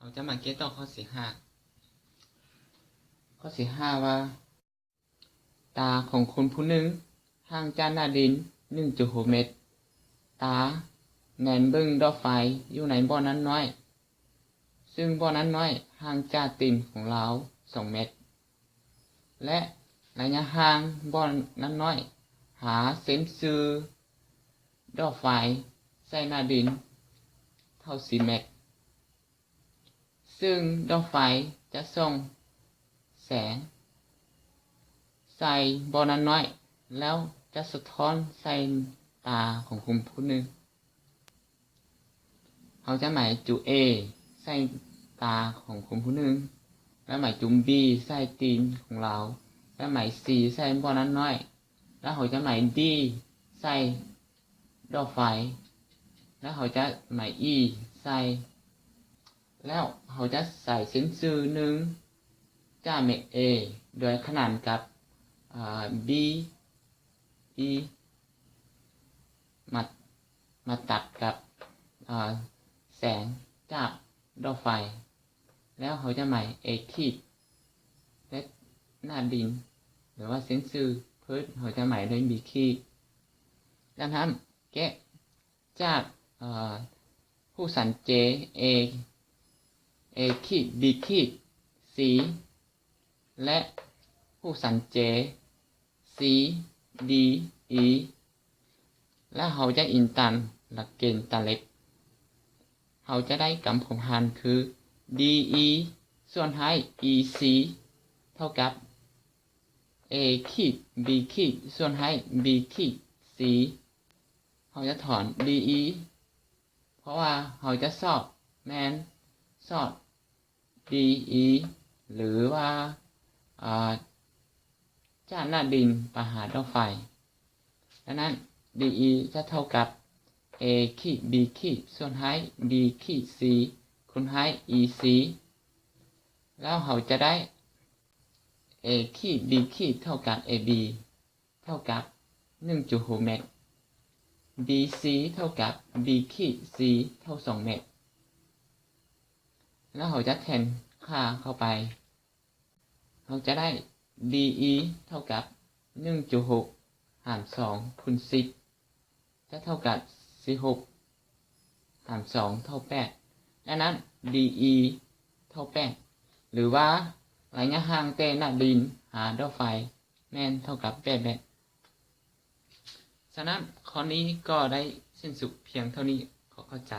ເຮົາຈະມາແກ້ຕໍ່ຂໍ້ທີຫ້າ. ຂໍ້ທີຫ້າວ່າ ຕາຂອງຄົນຜູ້ໜຶ່ງຫ່າງຈາກໜ້າດິນໜຶ່ງຈຸດຫົກແມັດ. ຕາແນມເບິ່ງດອກໄຟຢູ່ໃນບໍ່ນ້ຳນ້ອຍ, ຊຶ່ງບໍ່ນ້ຳນ້ອຍຫ່າງຈາກຕີນຂອງລາວສອງແມັດ ແລະ ໄລຍະຫ່າງບໍ່ນ້ຳນ້ອຍຫາເສັ້ນຊື່ດອກໄຟໃສ່ໜ້າດິນເທົ່າສີ່ແມັດ. ຊຶ່ງດອກໄຟຈະສົ່ງແສງໃສ່ບໍ່ນ້ຳນ້ອຍ ແລ້ວຈະສະທ້ອນໃສ່ຕາຂອງຄົນຜູ້ໜຶ່ງ. ເຮົາຈະໝາຍຈຸ A ໃສ່ຕາຂອງຄົນຜູ້ໜຶ່ງ, ແລ້ວໝາຍຈຸ B ໃສ່ຕີນຂອງລາວ, ແລ້ວໝາຍ C ໃສ່ບໍ່ນ້ຳນ້ອຍ, ແລ້ວເຮົາຈະໝາຍ D ໃສ່ດອກໄຟ, ແລ້ວເຮົາຈະໝາຍ E ໃສ່ ແລ້ວເຮົາຈະໃສ່ເສັ້ນຊື່ໜຶ່ງຈາກເມັດ A ໂດຍຂະໜານກັບ ອາ B E ມາ ມາຕັດກັບ ອາ ແສງຈາກດອກໄຟ, ແລ້ວເຮົາຈະໝາຍ A ຂີດ ແລະ ໜ້າດິນ ຫຼືວ່າເສັ້ນຊື່ພືດ ເຮົາຈະໝາຍດ້ວຍ B ຂີດ. ດັ່ງນັ້ນ ແກະຈາກ ອາ ຮູບສັນ J A A ຂີດ B ຂີດ C ແລະ ຮູບສັນ J C D E ແລ້ວເຮົາຈະອີງຕາມຫຼັກເກນຕາເລັກ, ເຮົາຈະໄດ້ກຳພົມພັນຄື D E ສ່ວນໃຫ້ E C ເທົ່າກັບ A ຂີດ B ຂີດ ສ່ວນໃຫ້ B ຂີດ C. ເຮົາຈະຖອນ D E ເພາະວ່າເຮົາຈະຊອກແມ່ນຊອກ D E ຫຼືວ່າ ອາ ຈາກໜ້າດິນໄປຫາດອກໄຟ. ດັ່ງນັ້ນ D E ຈະເທົ່າກັບ A ຂີດ B ຂີດ ສ່ວນໃຫ້ B ຂີດ C ຄູນໃຫ້ E C. ແລ້ວເຮົາຈະໄດ້ A ຂີດ B ຂີດ ເທົ່າກັບ A B ເທົ່າກັບໜຶ່ງຈຸດຫົກແມັດ, B C ເທົ່າກັບ B ຂີດ C ເທົ່າສອງແມັດ. ແລ້ວເຮົາຈະແທນຄ່າເຂົ້າໄປ, ເຮົາຈະໄດ້ D E ເທົ່າກັບໜຶ່ງຈຸດຫົກຫານສອງຄູນສິບ ຈະເທົ່າກັບສິບຫົກຫານສອງເທົ່າແປດ. ດັ່ງນັ້ນ D E ເທົ່າແປດ ຫຼືວ່າໄລຍະຫ່າງແຕ່ໜ້າດິນຫາດອກໄຟແມ່ນເທົ່າກັບແປດແມັດ. ສະນັ້ນ ຂໍ້ນີ້ກໍໄດ້ສິ້ນສຸດພຽງເທົ່ານີ້. ຂໍຂອບໃຈ.